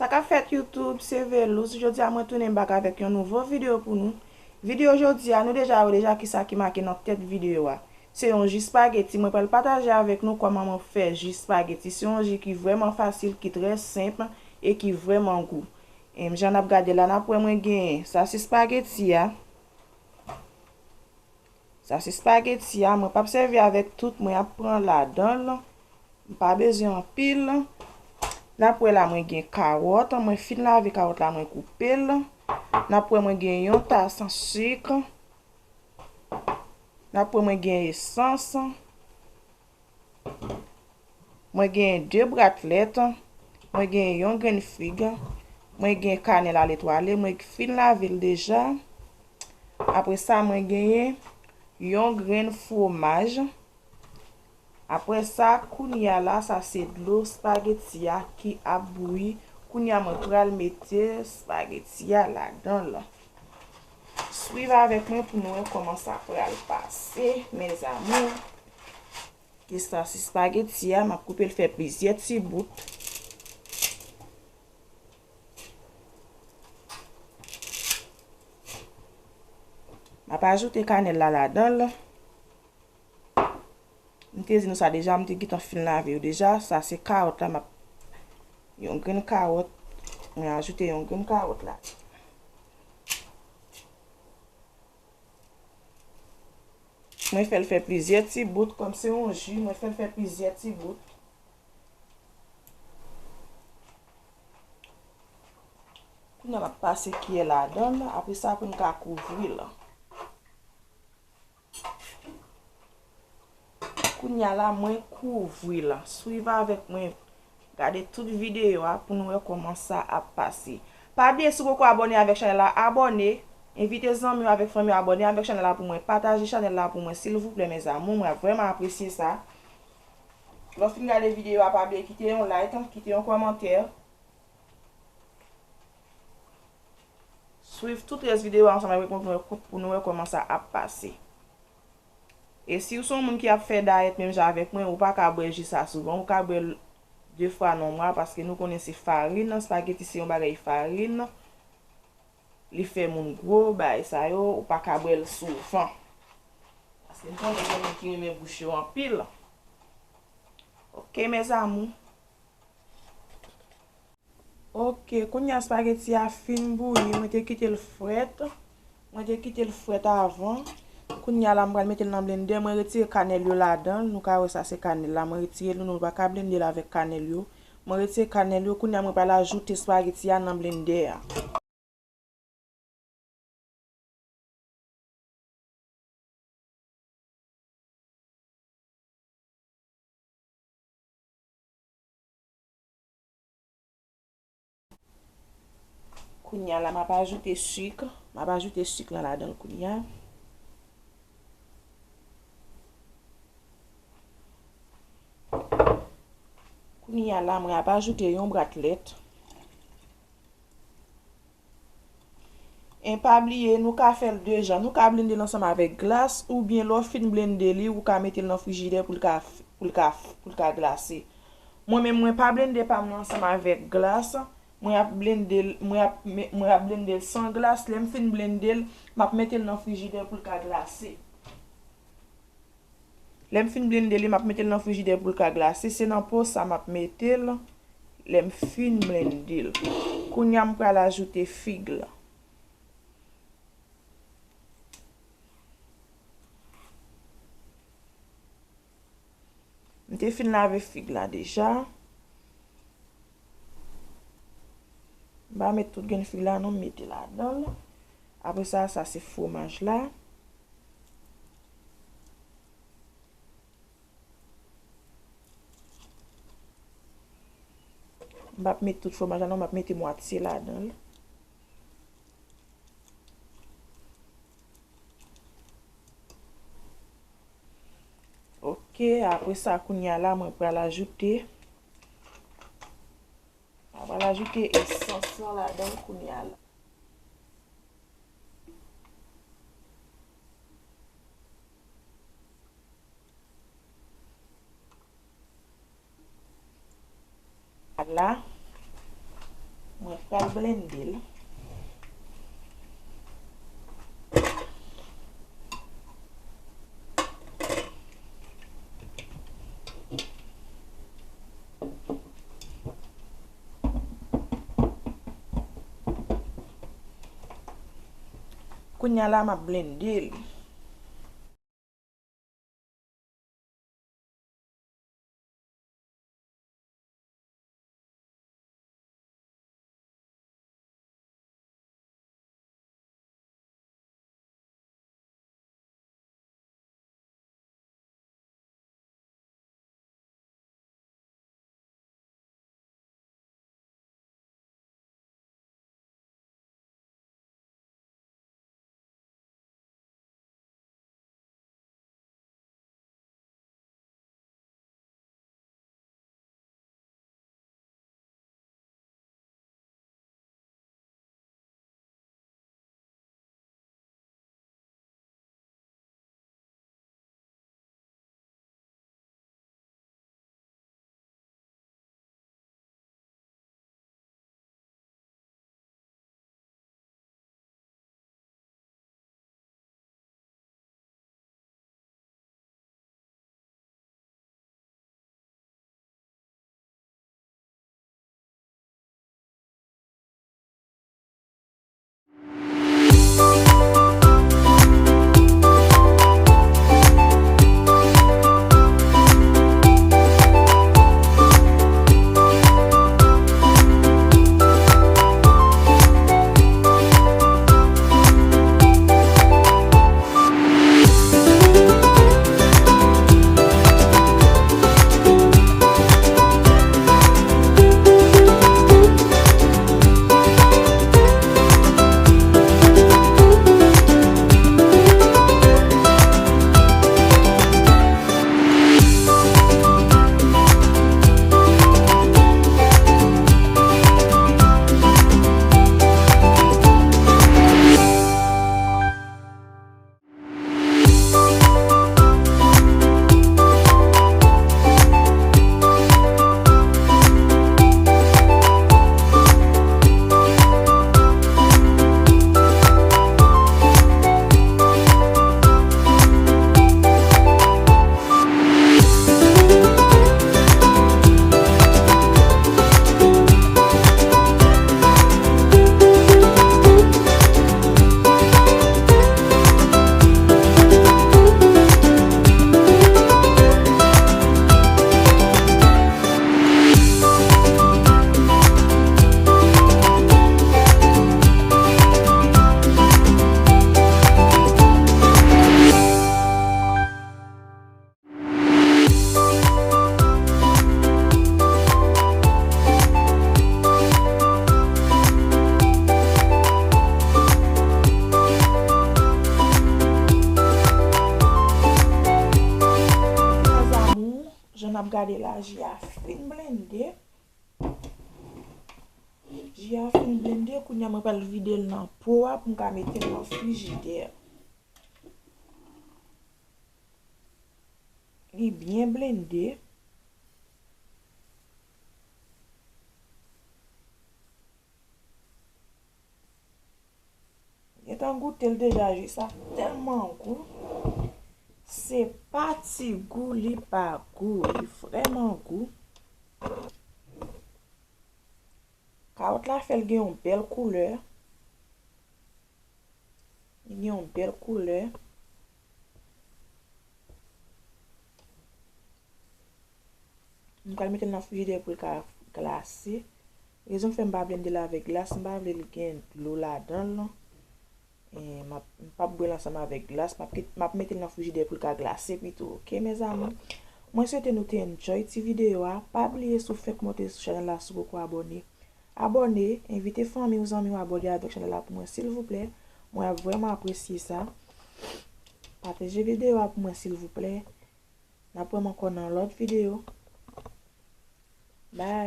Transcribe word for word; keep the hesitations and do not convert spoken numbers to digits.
Sa k ap fèt YouTube, se Velous. Jodi a mwen tounen bak avèk yon nouvo videyo pou nou. Videyo jodi a, nou deja wè deja kisa ki make nan tèt videyo a. Se yon ji spageti, mwen pral pataje avèk nou kòman mwen fè ji spageti. Se yon ji ki vrèman fasil, ki trè senp e ki vrèman gou. Em, jan n ap gade la, n ap wè mwen gen sa se spageti a. Sa se spageti a, mwen p ap sèvi avèk tout, mwen ap pran ladan l. M pa bezwen anpil. N ap wè la mwen gen kawòt, mwen fin lave kawòt la, mwen koupe l. N ap wè mwen gen yon tas sik. N ap wè mwen gen esans. Mwen gen de bratlèt, mwen gen yon grenn fig, mwen gen kanèl aletwale, mwen fin lave l deja. Apre sa, mwen genyen yon grenn fwomaj. Apre sa, kounye a la, sa se dlo spageti a ki ap bouyi. Kounye a, mwen pral mete spageti a ladan l. Swiv avèk mwen pou nou wè kòman sa pral pase, mes amours. Ki sa se spageti a, m ap koupe l fè plizyè ti bout. M ap ajoute kanèl la ladan l. M te di nou sa deja, m te gentan fin lave yo deja. Sa se kawòt la, m ap yon grenn kawòt. Mwen ajoute yon grenn kawòt la. Mwen fè l fè plizyè ti bout, kòm se yon ji, mwen fè l fè plizyè ti bout. Kounye a m ap pase kiyè ladan l, apre sa pou n ka kouvri l. Kounye a la, mwen kouvri l. Swiv avèk mwen. Gade tout videyo a pou nou wè kòman sa ap pase. Pa bliye, si w poko abòne avèk chanèl la, abòne. Envite zanmi w avèk fanmi w abòne avèk chanèl la pou mwen. Pataje chanèl la pou mwen, silvouplè, mes amours. Mwen ap vrèman apresye sa. Lè w fin gade videyo a, pa bliye kite yon like, kite yon kòmantè. Swiv tout rès videyo a ansanm avèk mwen pou nou wè, pou nou wè kòman sa ap pase. E si w se yon moun ki ap fè dayèt menm jan avèk mwen, ou pa ka bwè ji sa souvan, ou ka bwè l de fwa nan mwa, paske nou konnen se farin, spageti se yon bagay farin, li fè moun gwo, bagay sa yo, ou pa ka bwè l souvan. Paske m konnen gen moun ki renmen bouch yo anpil. Ok, mes amours. Ok, kounye a spageti a fin bouyi, mwen te kite l frèt. Mwen te kite l frèt avan. Kounye a la, mwen pral mete l nan blendè. Mwen retire kanèl yo ladan l. Nou ka wè sa se kanèl la. Mwen retire l, nou pa ka blende l avèk kanèl yo. Mwen retire kanèl yo. Kounye a, mwen pral ajoute spageti a nan blendè a. Kounye a la, m ap ajoute sik. M ap ajoute sik lan ladan l kounye a. Kounye a la, mwen ap ajoute yon bratlèt. E pa bliye, nou ka fè l de jan. Nou ka blende l ansanm avèk glas, oubyen lè w fin blende li, ou ka mete l nan frijidè pou l ka, pou l ka, pou l ka glase. Mwen menm, mwen pa blende pa m nan ansanm avèk glas. Mwen ap blende l, mwen ap, mwen ap blende l san glas. Lè m fin blende l, m ap mete l nan frijidè pou l ka glase. Lè m fin blende li, m ap mete l nan frijidè pou l ka glase. Se nan po sa m ap mete l lè m fin blende l. Kounye a, m pral ajoute fig la. M te fin lave fig la deja. M pa met tout grenn fig la non, m mete ladan l. Apre sa, sa se fwomaj la. M p ap met tout fwomaj la non, m ap mete mwatye ladan l. Ok, apre sa, kounye a la, mwen pral ajoute, mwen pral ajoute esans lan ladan l kounye a la. La, Pral blende l. Kounye a la, m ap blende l. Mes amours, jan n ap gade la, ji a fin blende. Ji a fin blende, kounye a mwen pral vide l nan po a pou m ka mete l nan frijidè. Li byen blende. Gentan goute l deja, ji sa tèlman gou. Se pa ti gou, li pa gou, li vrèman gou. Kawòt la fè l gen yon bèl koulè. Li gen yon bèl koulè. M pral mete l nan frijidè pou l ka glase. Rezon k fè m pa blende l avèk glas, m pa vle l gen dlo ladan l. E, m ap, m p ap bwè l ansanm avèk glas. M ap kit-, m ap mete l nan frijidè pou l ka glase pito, oke, mes amours? Mwen swete nou te enjoy ti videyo a. Pa bliye, si w fenk monte sou chanèl la, si w poko abòne, abòne, envite fanmi w, zanmi w abòne avèk chanèl la pou mwen, silvouplè. Mwen ap vrèman apresye sa. Pataje videyo a pou mwen, silvouplè. N ap wè m ankò nan lòt videyo. Bye!